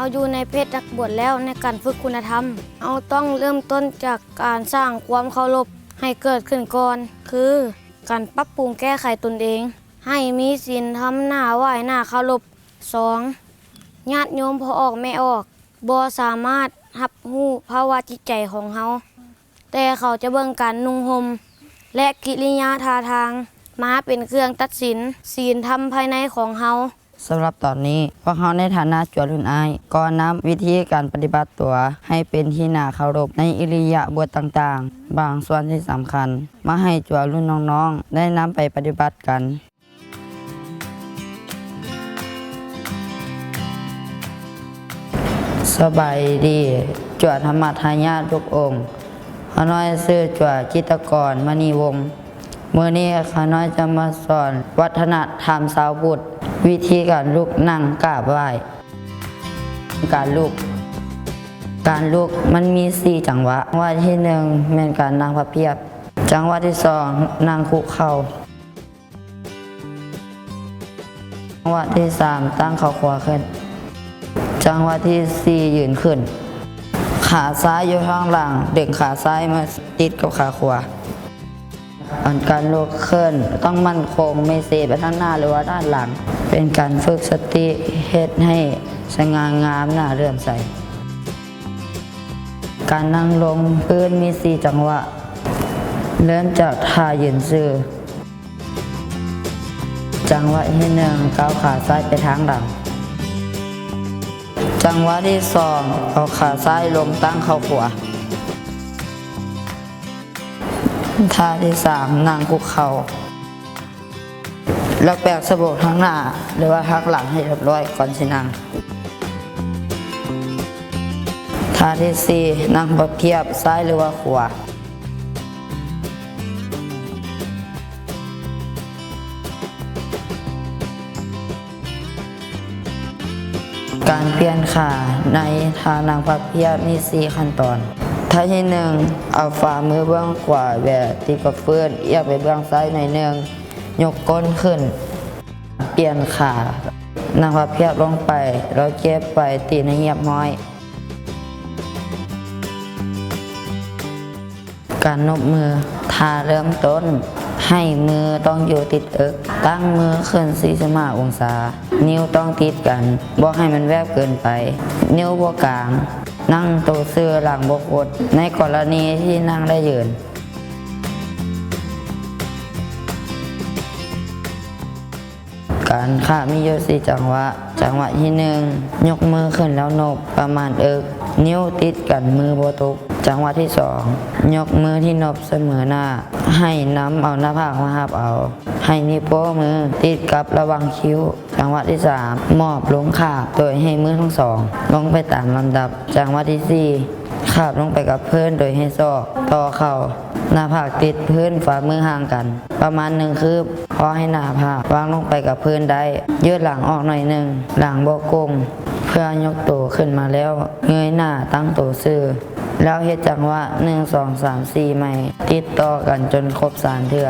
ເຮົາຢູ່ໃນເພດນັກບວດແລ້ວ ໃນການຝຶກຄຸນນະທຳ ເຮົາຕ້ອງເລີ່ມຕົ້ນຈາກການສ້າງຄວາມເຄົາລົບໃຫ້ເກີດຂຶ້ນກ່ອນ ຄື ການປັບປຸງແກ້ໄຂຕົນເອງ ໃຫ້ມີສິນທຳໜ້າໄຫວ້ໜ້າເຄົາລົບ. ສອງ ຍາດໂຍມພໍ່ອອກແມ່ອອກ ບໍ່ສາມາດຮັບຮູ້ພາວະຈິດໃຈຂອງເຮົາ, ແຕ່ເຂົາຈະເບິ່ງການນຸ່ງຫົ່ມ ແລະ ກິລິຍາທ່າທາງ ມາເປັນເຄື່ອງຕັດສິນ ສິນທຳພາຍໃນຂອງເຮົາ. ສຳລັບຕອນນີ້, ພວກເຮົາໃນຖານະຈົວລຸ້ນອ້າຍ ກໍນຳວິທີການປະຕິບັດຕົວໃຫ້ເປັນທີ່ໜ້າເຄົາລົບໃນອິລິຍາບົດຕ່າງໆ ບາງສ່ວນທີ່ສຳຄັນ ມາໃຫ້ຈົວລຸ້ນນ້ອງໆ ໄດ້ນຳໄປປະຕິບັດກັນ. ສະບາຍດີ ຈົວທຳມະທາຍາດທຸກອົງ. ຂ້ານ້ອຍຊື່ ຈົວ ກິດຕະກອນ ມະນີວົງ. ມື້ນີ້ຂ້ານ້ອຍຈະມາສອນວັດທະນະທຳຊາວພຸດ, ວິທີການລຸກນັ່ງກາບໄຫວ້. ການລຸກ, ການລຸກມັນມີສີ່ຈັງຫວະ. ຈັງຫວະທີໜຶ່ງແມ່ນການນັ່ງພັບພຽບ. ຈັງຫວະທີສອງ ນັ່ງຄຸກເຂົ່າ. ຈັງຫວະທີສາມ ຕັ້ງເຂົ່າຂວາຂຶ້ນ. ຈັງຫວະທີສີ່ ຢືນຂຶ້ນ. ຂາຊ້າຍຢູ່ທາງຫຼັງ, ດຶງຂາຊ້າຍມາຕິດກັບຂາຂວາ. ການລຸກຂຶ້ນຕ້ອງໝັ້ນຄົງ, ໄມ່ເຊໄປທາງໜ້າ ຫຼືວ່າດ້ານຫຼັງ. ເປັນການຝຶກສະຕິ, ເຮັດໃຫ້ສະຫງ່າງາມ, ໜ້າເຫຼື້ອມໃສ. ການນັ່ງລົງພື້ນມີສີ່ຈັງຫວະ. ເລີ່ມຈາກທ່າຢືນຊື່. ຈັງຫວະທີໜຶ່ງ ກ້າວຂາຊ້າຍໄປທາງຫຼັງ. ຈັງຫວະທີສອງ ເອົາຂາຊ້າຍລົງ, ຕັ້ງເຂົ່າຂວາ. ທ່າທີສາມ ນັ່ງຄຸກເຂົ່າ. ແລ້ວແປກສະໂບກທາງໜ້າ ຫຼືວ່າທາງຫຼັງໃຫ້ຮຽບຮ້ອຍກ່ອນຊິນັ່ງ. ທ່າທີສີ່ ນັ່ງພັບພຽບ ຊ້າຍ ຫຼືວ່າຂວາ. ການປ່ຽນຂາໃນທ່ານັ່ງພັບພຽບມີສີ່ຂັ້ນຕອນ. ທ່າທີໜຶ່ງ ເອົາຝ່າມືເບື້ອງຂວາແຫວະຕິດກັບພື້ນ, ອຽງໄປເບື້ອງຊ້າຍໜ້ອຍໜຶ່ງ, ຍົກກົ້ນຂຶ້ນ. ປ່ຽນຂາ, ນັ່ງພັບພຽບລົງໄປ, ແລ້ວເກັບໄວ້ຕີນໃຫ້ຮຽບຮ້ອຍ. ການນົບມື. ທ່າເລີ່ມຕົ້ນ, ໃຫ້ມືຕ້ອງຢູ່ຕິດເອິກ. ຕັ້ງມືຂຶ້ນສີ່ສິບຫ້າອົງສາ. ນິ້ວຕ້ອງຕິດກັນ, ບໍ່ໃຫ້ມັນແວບເກີນໄປ. ນິ້ວບໍ່ກາງ. ນັ່ງໂຕຊື່, ຫຼັງບໍ່ຄົດ ໃນກໍລະນີທີ່ນັ່ງ ແລະ ຢືນ. ການຂາບມີຢູ່ສີ່ຈັງຫວະ. ຈັງຫວະທີໜຶ່ງ ຍົກມືຂຶ້ນແລ້ວນົບປະມານເອິກ, ນິ້ວຕິດກັນ ມືບໍ່ຕົກ. ຈັງຫວະທີສອງ ຍົກມືທີ່ນົບສະເໝີໜ້າ, ໃຫ້ນຳເອົາໜ້າຜາກມາຮັບເອົາ, ໃຫ້ນິ້ວໂປ້ມືຕິດກັບລະຫວ່າງຄິ້ວ. ຈັງຫວະທີສາມ ໝອບລົງຂາບໂດຍໃຫ້ມືທັງສອງລົງໄປຕາມລຳດັບ. ຈັງຫວະທີສີ່ ຂາບລົງໄປກັບພື້ນໂດຍໃຫ້ສອກຕໍ່ເຂົ່າ, ໜ້າຜາກຕິດພື້ນ, ຝ່າມືຫ່າງກັນປະມານໜຶ່ງຄືບ, ພໍໃຫ້ໜ້າຜາກວາງລົງໄປກັບພື້ນໄດ້. ຍືດຫຼັງອອກໜ້ອຍໜຶ່ງ, ຫຼັງບໍ່ກົງ, ເພື່ອຍົກໂຕຂຶ້ນມາແລ້ວເງີຍໜ້າຕັ້ງໂຕຊື່. ແລ້ວເຮັດຈັງຫວະ ໜຶ່ງ ສອງ ສາມ ສີ່ ໃໝ່ ຕິດຕໍ່ກັນຈົນຄົບສາມເທື່ອ.